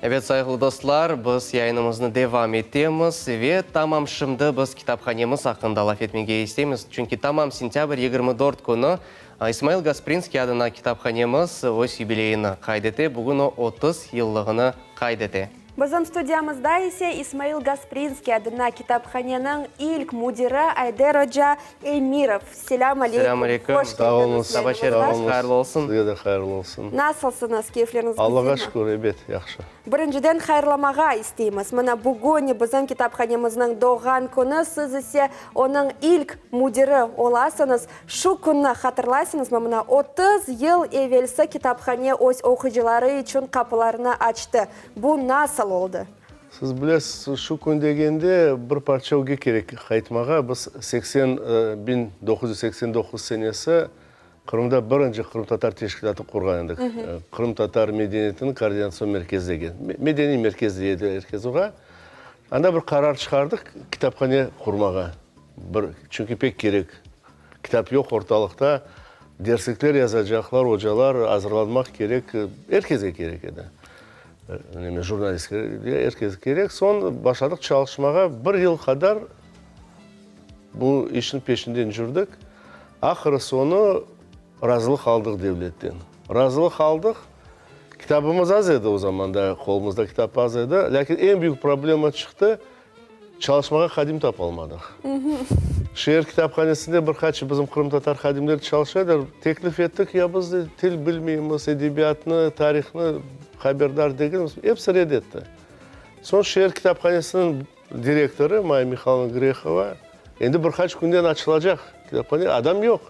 Evet, sayğılı dostlar, biz yayınımıznı devam etemiz ve tamam şimdi biz kitaphanemiz aqqında laf etmege isteymiz, çünki tamam sentâbr 24 künü İsmail Gasprinskiy adına kitaphanemiz öz yubileyini qayd ete, bugün o 30 yıllığını qayd ete. Bizim studiyamızda ise İsmail Gasprinskiy adına kitaphaneniñ ilk müdiri Ayder oca Emirov. Selâm aleyküm. Selâm aleyküm. Hoş Sağ keldiñiz oluñız. Saba şerifiniz hayırlı olsun. Sizge de hayırlı olsun. Nasılsıñız? Keyfleriñiz güzelmi? Allağa şükür, ebet, yahşı. Birinciden hayırlamağa isteymiz. Mına bugün bizim kitaphanemizniñ doğğan künü, siz ise onıñ ilk müdiri olasıñız. Şu künni hatırlaysıñızmı? Mına 30 yıl evelsi kitaphane öz oquyıcıları içün qapılarını açtı. Bu nasıl oldı? Siz bilesiz, şu kün degende bir parça ögge kerek qaytmağa. Biz seksen, 1989 senesi Qırımda birinci qırımtatar teşkilâtı qurğan edik. Qırımtatar medeniyetiniñ koordinatsion merkezi degen. Medeniy merkez dey edi er kes oğa. Anda bir qarar çıqardıq kitaphane qurmağa. Bir, çünki pek kerek. Kitap yoq ortalıqta, derslikler yazacaqlar, ocalar, azırlanmaq kerek, er kesge kerek edi. Neme, jurnalistlerge, er kesge kerek. Soñ başladıq çalışmağa, bir yıl qadar bu işniñ peşinden cürdik. Ahırı soñu razılıq aldıq devletten. Razılıq aldıq, kitabımız az edi o zamanda, qolumızda kitap az edi, lâkin eñ büyük problema çıqtı, Çalışmağa hadim tapalmadıq. Şeer kitaphanesinde bir qaç bizim qırımtatar hadimleri çalışa ediler. Teklif ettik, ya biz de til bilmeymiz, edebiyatnı, tarihnı haberdar degilmiz. Episi red etti. Soñ şeer kitaphanesiniñ direktorı Maya Mihaylovna Grehova, endi bir qaç künden açılacaq kitaphane, adam yoq.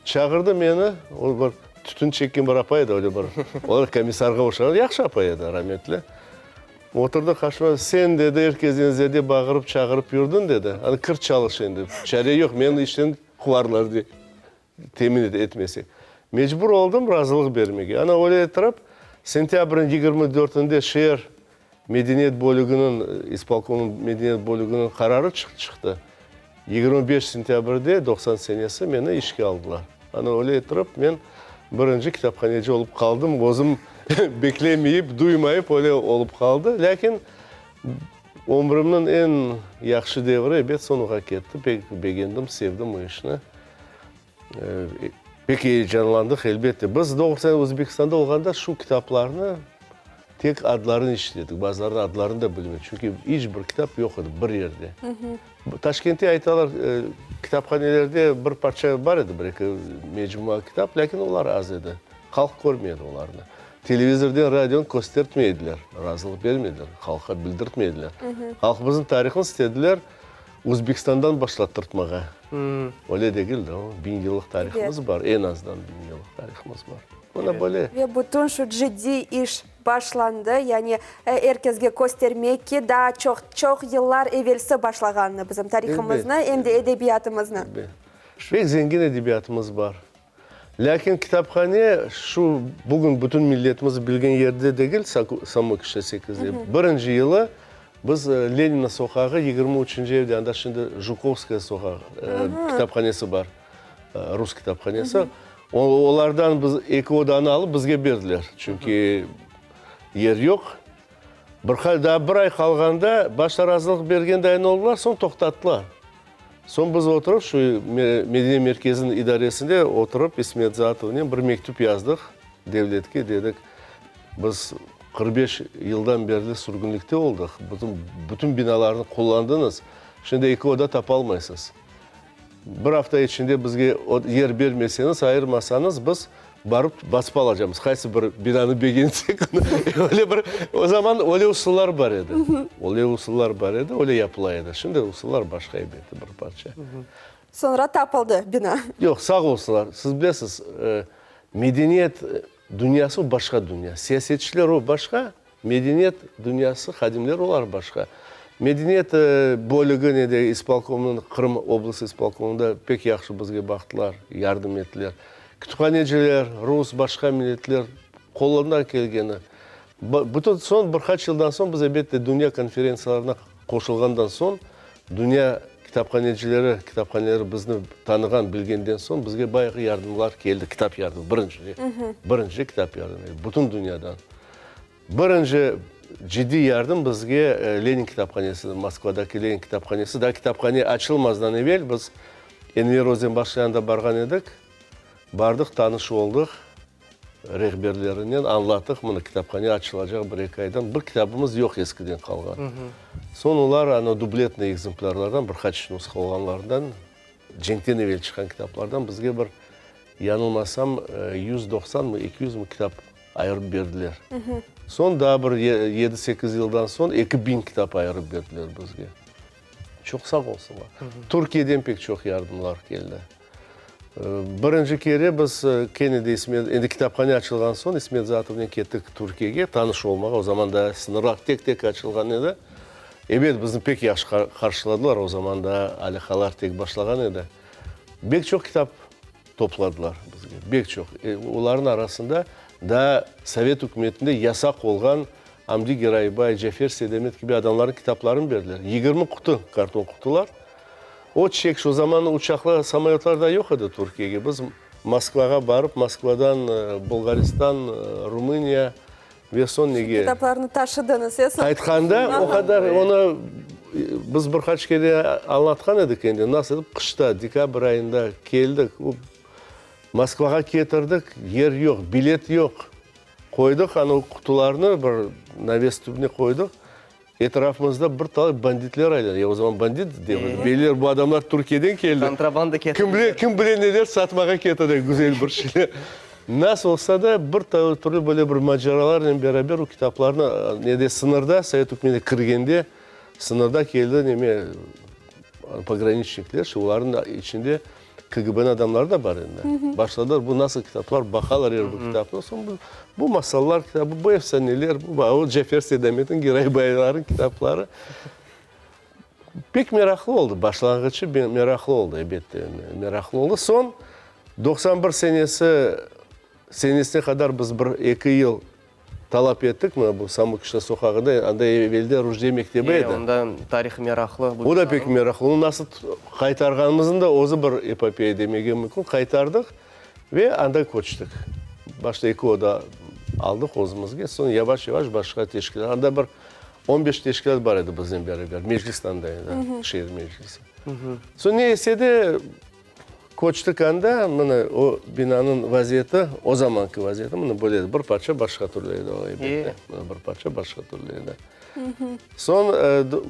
Çağırdı meni, o bir tütün çekken bir apay edi, öyle bir, olar komissarğa oşağan, yahşı apay edi, rametli. Oturdı qarşıma, sen, dedi, er kezden ziyade bağırıp-çağırıp yürdiñ, dedi. Ana, kir çalış endi, çare yoq, meni işten quvarlar, dey, temin etmesek. Mecbur oldım razılıq bermege. Ana, öyle ettirip, sentâbrniñ 24-ünde şeer medeniyet bölüginiñ, ispolkomnıñ medeniyet bölüginiñ qararı çıqtı. 25 sentâbrde 90 senesi meni işke aldılar. Ana öyle ettirip, men birinci kitaphaneci olıp qaldım. Özüm beklemeyip, duymayıp öyle olıp qaldı. Lâkin ömrümniñ eñ yahşı devri, ebet, soñuğa ketti. Pek begendim, sevdim o işni. Pek eyecanlandıq, elbette. Biz, doğrusı, Özbekistanda olğanda şu kitaplarnı tek adlarını eşite edik, bazılarınıñ adlarını da bilmey, çünki iç bir kitap yoq edi bir yerde. Taşkentte aytalar, kitaphanelerde bir parça bar edi, bir-eki mecmua kitap, lâkin olar az edi. Halq körmey edi olarnı. Televizorden, radiodan köstertmey ediler, razılıq bermediler, halqqa bildirtmey ediler. Halqımıznıñ tarihını istediler Özbekistandan başlattırtmağa. Öyle degil de, o, biñ yıllıq tarihımız bar, eñ azdan biñ yıllıq tarihımız bar. Mına böyle. Ve bütün şu ciddiy iş başlandı, yani er kesge köstermek ki, daa çoq, çoq yıllar evelsi başlağanını bizim tarihımıznı, em de edebiyatımıznı. Elbet. Pek zengin edebiyatımız bar. Lâkin kitaphane şu bugün bütün milletimiz bilgen yerde degil, Samokişa sekizde. Birinci yılı biz Lenina soqağı 23-nci evde, anda şimdi Jukovskaya soqağı kitaphanesi bar, rus kitaphanesi. Olardan biz eki odanı alıp bizge berdiler, çünki yer yoq. Bir hal daa bir ay qalğanda başta razılıq bergen dayın oldılar, soñ toqtattılar. Soñ biz oturıp, şu medeniy merkezniñ idaresinde oturıp, İsmet Zaatovnen bir mektüp yazdıq devletke, dedik, biz 45 yıldan berli sürgünlikte oldıq, bütün, bütün binalarnı qullandıñız, şimdi eki oda tapalmaysız. Bir afta içinde bizge yer bermeseñiz, ayırmasañız, biz Barıp basıp alacamız, qaysı bir binanı begensek, öyle bir, o zaman öyle usullar bar edi. Öyle usullar bar edi, öyle yapıla edi. Şimdi usullar başqa elbette bir parça. Soñra tapıldı bina. Yoq, sağ olsunlar. Siz bilesiz, medeniyet dünyası o başqa dünya. Siyasetçiler o başqa, Medeniyet dünyası hadimleri olar başqa. Medeniyet bölügi ne de ispolkomnıñ, Qırım oblast ispolkomında pek yahşı bizge baqtılar, yardım ettiler. Kütüphaneciler, rus, başqa milletler qollarından kelgeni. Bütün soñ, bir qaç yıldan soñ biz, elbette, dünya konferentsiyalarına qoşulğandan soñ, dünya kitaphanecileri, kitaphaneleri bizni tanığan, bilgenden soñ bizge bayağı yardımlar keldi, kitap yardımı, birinci, birinci kitap yardımı, bütün dünyadan. Birinci. Ciddiy yardım bizge Lenin kitaphanesi, Moskvadaki Lenin kitaphanesi, daa kitaphane açılmazdan evel biz Enver Özenbaşlı yanında barğan edik. Bardıq, tanış oldıq rehberlerinen, añlattıq, mına kitaphane açılacaq bir-eki aydan, bir kitabımız yoq eskiden qalğan. Soñ olar ana dubletnıy ekzemplârlardan, bir qaç nusha olğanlarından, cenkten evel çıqqan kitaplardan bizge bir, yañılmasam, 190 mı, 200 mı kitap ayırıp berdiler. Soñ daa bir yedi-sekiz yıldan soñ 2000 kitap ayırıp berdiler bizge. Çoq sağ olsunlar. Türkiyeden pek çoq yardımlar keldi. Birinci kere biz kene de İsmet, endi kitaphane açılğan soñ İsmet Zatovnen kettik Türkiyege tanış olmağa. O zaman daa sıñırlar tek-tek açılğan edi. Ebet, bizni pek yahşı qarşıladılar. O zaman daa alâqalar tek başlağan edi. Bek çoq kitap topladılar bizge, bek çoq. Olarnıñ arasında daa Sovet ükümetinde yasaq olğan Amdi Geraybay, Cafer Seydamet kibi adamlarnıñ kitaplarını berdiler. 20 qutu, karton qutular. O çek, şu zaman uçaqlar, samolötlar da yoq edi Türkiyege. Biz Moskvağa barıp, Moskvadan Bulğaristan, Rumıniya ve soñ nege. Kitaplarnı taşıdıñız, e, soñ? Qaytqanda o qadar onı biz bir qaç kere añlatqan edik endi, nasıl etip qışta, dekabr ayında keldik, Moskvağa ketirdik, yer yoq, bilet yoq. Qoydıq anı qutularnı bir naves tübüne qoydıq. Etrafımızda bir talay banditler aylana. Ya o zaman bandit demedi. Beyler, bu adamlar Türkiyeden keldi. Kontrabanda ketirdiler. Kim bile, kim bile neler satmağa ketirdi, güzel bir şeyler. Nasıl olsa da, bir türlü böyle bir maceralarnen beraber o kitaplarnı nede sıñırda, Sovet ükümetine kirgende sıñırda keldi neme pograniçnikler, şu olarnıñ içinde KGB-niñ adamları da bar endi. Başladılar, bu nasıl kitaplar, baqalar er bir kitapnı. Soñ bu, bu masallar kitabı, bu efsaneler, bu o Cafer Seydametniñ, Giray Baylarnıñ kitapları. Pek meraqlı oldı, başlanğıçı meraqlı oldı, elbette, meraqlı oldı. Soñ 91 senesi, senesine qadar biz bir eki yıl Talap ettik, mına bu Samokişna soqağında, anda evelde Rujdiye mektebi edi. E, onda tarihı meraqlı bu binanıñ. O da pek meraqlı. Onı nasıl qaytarğanımıznıñ da özü bir epopeya demege mümkün. Qaytardıq ve anda köçtik. Başta eki oda aldıq özümizge, soñ yavaş-yavaş başqa teşkilât. Anda bir on beş teşkilât bar edi biznen beraber. Meclis de anda edi, şeer meclisi. Soñ ne ise de. Köçtik anda, mına o binanıñ vaziyeti, o zamanki vaziyeti mına böyle edi. Bir parça başqa türlü edi o, elbette. Mına bir parça başqa türlü edi. Soñ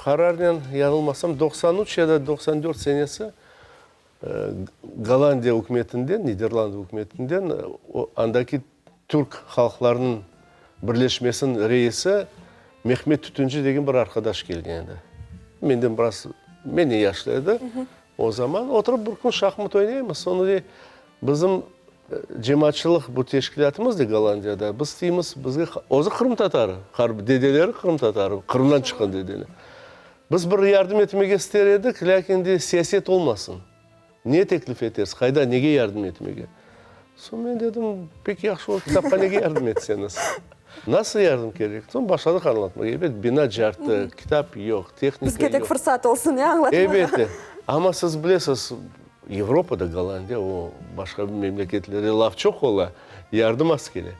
qararnen, yañılmasam, 93 ya da 94 senesi Gollandiya ükümetinden, Niderland ükümetinden o andaki Türk halqlarınıñ birleşmesiniñ reisi Mehmet Tütünci degen bir arqadaş kelgen edi. Menden biraz, menden yaşlı edi. O zaman oturıp bir kün şahmat oynaymız, soñra dey, bizim cemaatçılıq bu teşkilâtımız dey Gollandiyada, biz deymiz, bizge, özü qırımtatarı, dedeleri qırımtatarı, Qırımdan çıqqan dedeleri. Biz bir yardım etmege ister edik, lâkin dey, siyaset olmasın. Ne teklif etersiz, qayda, nege yardım etmege? Soñ men dedim, pek yahşı olur, kitaphanege yardım etseñiz. Nasıl yardım kerek? Soñ başladıq añlatmağa. Ebet, bina carttı, kitap yoq, tehnika yoq. Bizge tek fırsat olsun, e, añlatmağa. Ebet. Amma siz bilesiz, Avropada, Gollandiya, o başqa memleketlerde laf çoq ola, yardım az kele.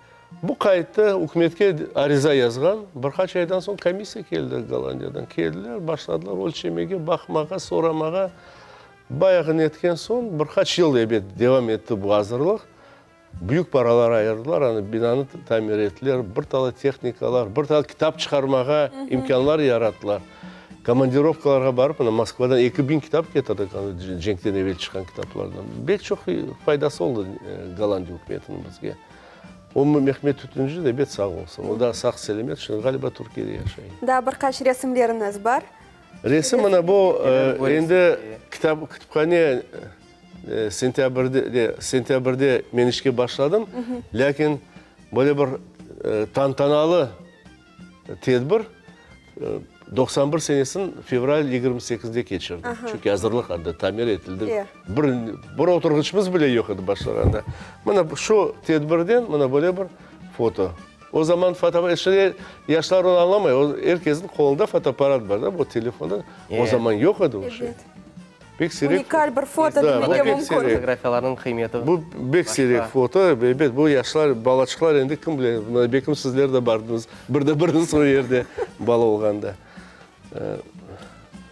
Bu qayttı, ükümetke ariza yazğan, bir qaç aydan soñ komissiya keldi Gollandiyadan. Keldiler, başladılar ölçemege, baqmağa, soramağa. Bayağı netken soñ, bir qaç yıl, ebet, devam etti bu azırlıq. Büyük paralar ayırdılar, anı binanı tamir ettiler, bir talay tehnikalar, bir talay kitap çıqarmağa imkânlar yarattılar. Komandirovkalarğa barıp, mına Moskvadan 2000 kitap ketirdik, anı cenkten evel çıqqan kitaplardan. Bek çoq faydası oldı Gollandiya ükümetiniñ bizge. O Mehmet Tütüncü de, ebet, sağ olsun. O da sağ-selâmet, şimdi, ğaliba, Türkiyede yaşay. Daa bir qaç resimleriñiz bar. Resim mına bu, endi kitap, kütüphane sentâbrde, sentâbrde men işke başladım, lâkin böyle bir tantanalı tedbir 91 senesiniñ fevral 28-nde keçirdik. Çünki azırlıq anda tamir etildi. Bir, bir oturğıçımız bile yoq edi başlağanda. Mına şu tedbirden mına böyle bir foto. O zaman fotoapparat, şimdi yaşlar onı añlamay, er kesniñ qolunda fotoapparat bar da, bu telefonda. O zaman yoq edi o şey. Pek siyrek. Unikal bir foto Da, demege bu pek mümkün. siyrek. Fotografiyalarnıñ qıymeti Bu bek siyrek foto. Ebet, bu yaşlar, balaçıqlar endi kim bile, mına belkim sizler de bardıñız, bir de biriñiz o yerde bala olğanda.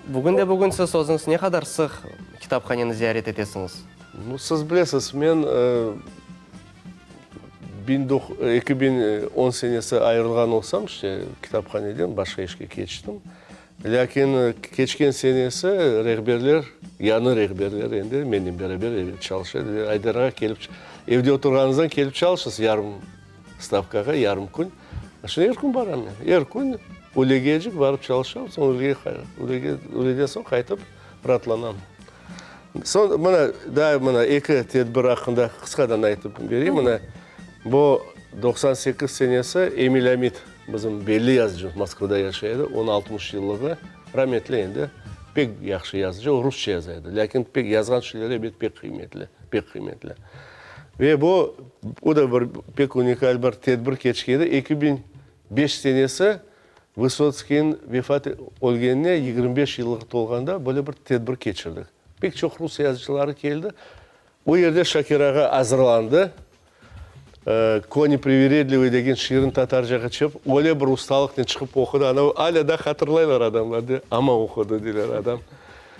Bugün de bugün siz özüñiz ne qadar sıq kitaphaneni ziyaret etesiñiz? Nu, siz bilesiz, men 2010 senesi ayırılğan olsam, işte, kitaphaneden başqa işke keçtim. Lâkin keçken senesi rehberler, yañı rehberler endi mennen beraber ebet çalışa ediler. Aydar ağa kelip, evde oturğanıñızdan kelip çalışıñız yarım stavkağa, yarım kün. Şimdi er kün baram men. Er kün ülegecik barıp çalışam, soñ üylege, üylege, üyleden soñ qaytıp raatlanam. Soñ mına, daa mına eki tedbir aqqında qısqadan aytıp bereyim. Mına bu 98 senesi Emil Amit, bizim belli yazıcımız, Moskvada yaşay edi, onıñ 60 yıllığı, rametli endi, pek yahşı yazıcı, o rusça yaza edi, lâkin pek yazğan şeyleri ebet pek qıymetli, pek qıymetli. Ve bu, o da bir pek unikal bir tedbir keçken edi, 2005 senesi Vısotskiyniñ vefat ölgenine 25 yıllığı tolğanda böyle bir tedbir keçirdik. Pek çoq rus yazıcıları keldi. O yerde Şakir ağa azırlandı. Koni priveredlivıy degen şiirini tatarcağa çevirip, öyle bir ustalıqnen çıqıp oqudı. Ana, alâ daa hatırlaylar adamlar, de, amma oqudı, deyler adam.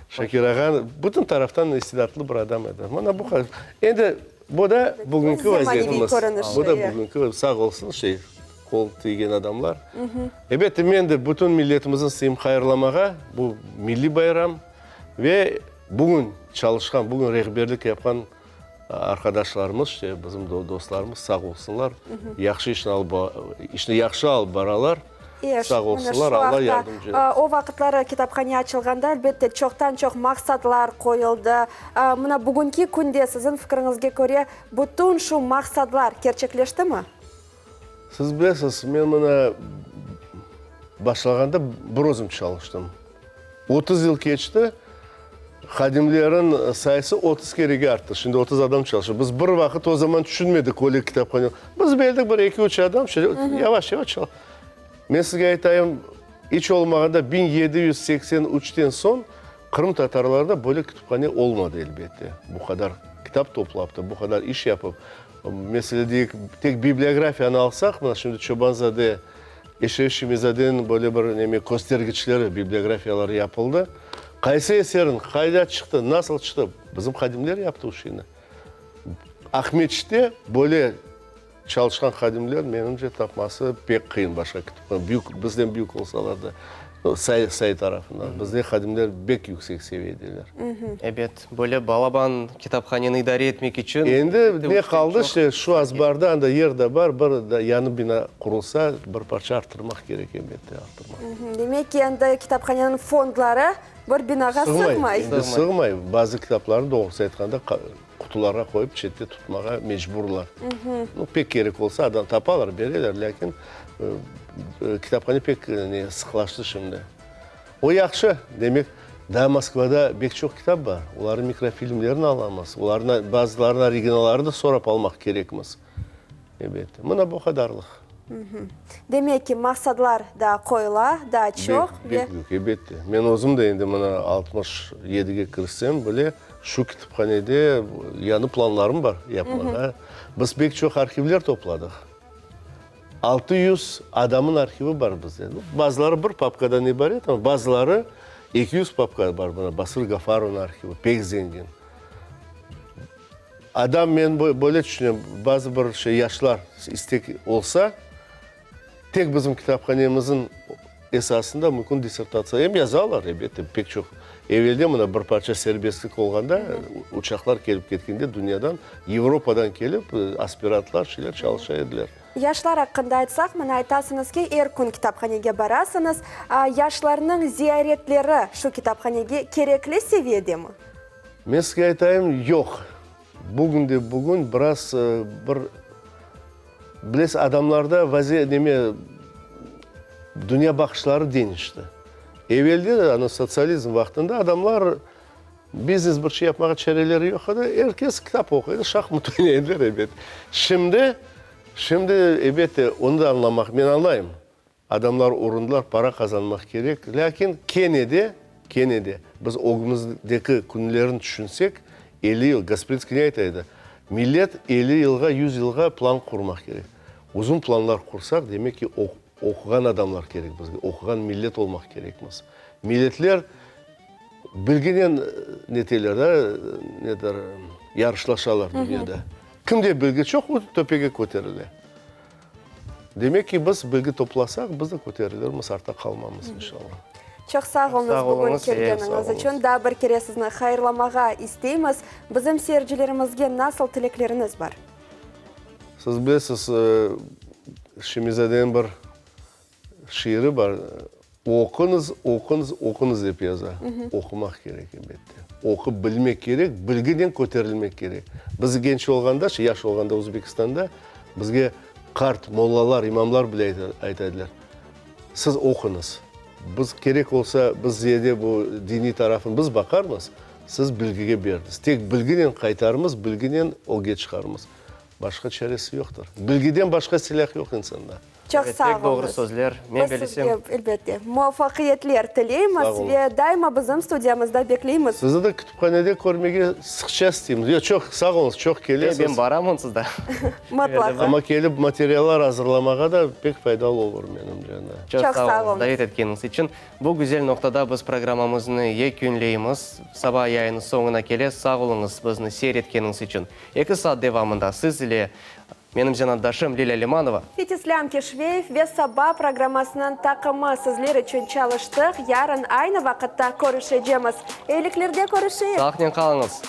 Şakir ağa bütün taraftan istidatlı bir adam edi. Mana bu qadar. Endi bu da bugünki vaziyetimiz. Bu da bugünki, sağ olsun, şey. Qol tiygen adamlar. Elbette, men de bütün milletimizni isteyim hayırlamağa, bu milliy bayram ve bugün çalışqan, bugün rehberlik yapqan arqadaşlarımız, işte, bizim dostlarımız sağ olsunlar, yahşı işni alıp, işni yahşı alıp baralar, sağ olsunlar, Alla yardımcı. O vaqıtları kitaphane açılğanda, elbette, çoqtan-çoq maqsatlar qoyuldı. Mına bugünki künde, siziñ fikriñizge köre, bütün şu maqsatlar kerçekleştimi? Siz bilesiz, men mına başlağanda bir özüm çalıştım. 30 yıl keçti, hadimlerin sayısı 30 kerege arttı. Şimdi 30 adam çalışa. Biz bir vaqıt o zaman tüşünmedik öyle kitaphane. Biz beldik bir eki-üç adam, yavaş-yavaş çalışa. Men sizge aytayım, iç olmağanda 1783-ten soñ qırımtatarlarda böyle kütüphane olmadı, elbette. Bu qadar kitap toplap da, bu qadar iş yapıp. Mesele deyik, tek bibliografiyanı alsaq, mına şimdi Çobanzade, Eşref Şemizadeniñ böyle bir neme köstergiçleri, bibliografiyaları yapıldı. Qaysı eseriñ qayda çıqtı, nasıl çıqtı, bizim hadimler yaptı o şeyni. Aqmeçitte böyle çalışqan hadimler, menimce, tapması pek qıyın başqa kütüphane, büyük, bizden büyük olsalar da. Say, say tarafından. Bizde hadimler bek yüksek seviyedeler. Ebet, böyle balaban kitaphaneni idare etmek içün. Endi ne qaldı, işte şu azbarda anda yer de bar, bir da yañı bina qurulsa, bir parça arttırmaq kerek, elbette, arttırmaq. Demek ki, endi kitaphaneniñ fondları bir binağa sığmay. Endi sığmay. Bazı kitaplarnı, doğrusı aytqanda, qutularğa qoyıp çette tutmağa mecburlar. Nu, pek kerek olsa, adam tapalar, bereler, lâkin kitaphane pek ne sıqlaştı şimdi. O yahşı, demek, daa Moskvada bek çoq kitap bar, olarnıñ mikrofilmlerini alamız, olarnı, bazılarınıñ originallarını da sorap almaq kerekmiz. Elbette. Mına bu qadarlıq. Demek ki, maqsadlar da qoyula, daa çoq ve. Bek büyük, elbette. Men özüm de endi mına 67-ge kirsem bile, şu kütüphanede yañı planlarım bar yapmağa. Biz bek çoq arhivler topladıq. 600 adamnıñ arhivi bar bizde. Bazıları bir papkadan ibaret, amma bazıları 200 papka bar. Mına Basır Gafarovnıñ arhivi pek zengin. Adam, men böyle tüşünem, bazı bir şey yaşlar istek olsa, tek bizim kitaphanemizniñ esasında mümkün dissertatsiya em yazalar, elbette, pek çoq. Evelde mına bir parça serbestlik olğanda, uçaqlar kelip ketkende dünyadan, Avropadan kelip aspirantlar, şeyler çalışa ediler. Yaşlar aqqında aytsaq, mına aytasıñız ki, er kün kitaphanege barasıñız. Yaşlarnıñ ziyaretleri şu kitaphanege kerekli seviyedemi? Men sizge aytayım, yoq. Bugün de bugün biraz bir, bilesiz, adamlarda vaziye, neme, dünya baqışları deñişti. Evelde, ana, sotsializm vaqtında adamlar biznes bir şey yapmağa çareleri yoq edi, er kes kitap oquy edi, şahmat oynay ediler, ebet. Şimdi, şimdi, elbette, onı da añlamaq, men añlayım, adamlar urundılar, para qazanmaq kerek, lâkin kene de. Kene de, biz ögümizdeki künlerni tüşünsek, 50 yıl, Gasprinskiy ne ayta edi? Millet 50 yılğa, 100 yılğa plan qurmaq kerek. Uzun planlar qursaq, demek ki, oquğan adamlar kerek bizge, oquğan millet olmaq kerekmiz. Milletler bilginen neteler da, nedir, yarışlaşalar dünyada. Kimde bilgi çoq, o töpege köterile. Demek ki, biz bilgi toplasaq, biz de köterilirmiz, artta qalmamız, inşallah. Çoq sağ oluñız bugün kelgeniñiz içün. Daa bir kere sizni hayırlamağa isteymiz. Bizim seyircilerimizge nasıl tilekleriñiz bar? Siz bilesiz, Şemizadeniñ bir Şiiri bar, Oquñız, oquñız, oquñız dep yaza. Oqumaq kerek, elbette. Oqup bilmek kerek, bilginen köterilmek kerek. Biz genç olğanda, yaş olğanda Özbekistanda bizge qart mollalar, imamlar bile ayta ediler, Siz oquñız. Biz kerek olsa, biz ziyade bu diniy tarafını biz baqarmız, siz bilgige beriniz. Tek bilginen qaytarmız, bilginen ögge çıqarmız. Başqa çaresi yoqtır. Bilgiden başqa silâh yoq insanda. Çoq sağ Pek doğru oluñız. sözler. Men Biz bilesem. sizge, elbette, muvafaqiyetler tileymiz Sağ oluñ. ve daima bizim studiyamızda bekleymiz. Sizni de kütüphanede körmege sıqça isteymiz. Yoq, çoq sağ oluñız, çoq kelesiz. Ben baram onsız da. Mıtlaqa. Amma kelip materiallar azırlamağa da pek faydalı olur, menimce. Çoq Çoq sağ sağ oluñız oluñız. davet etkeniñiz içün. Bu güzel noqtada biz programmamıznı yekünleymiz. Saba yayını soñuna kele. Sağ oluñız bizni seyir etkeniñiz içün. Eki saat devamında siz ile menim zenaatdaşım Lilâ Limanova. Fetislâm Keşveyev ve Saba programmasınıñ taqımı sizler içün çalıştıq. Yarın aynı vaqıtta körüşecemiz. Eyiliklerde körüşeyik! Sağlıqnen qalıñız!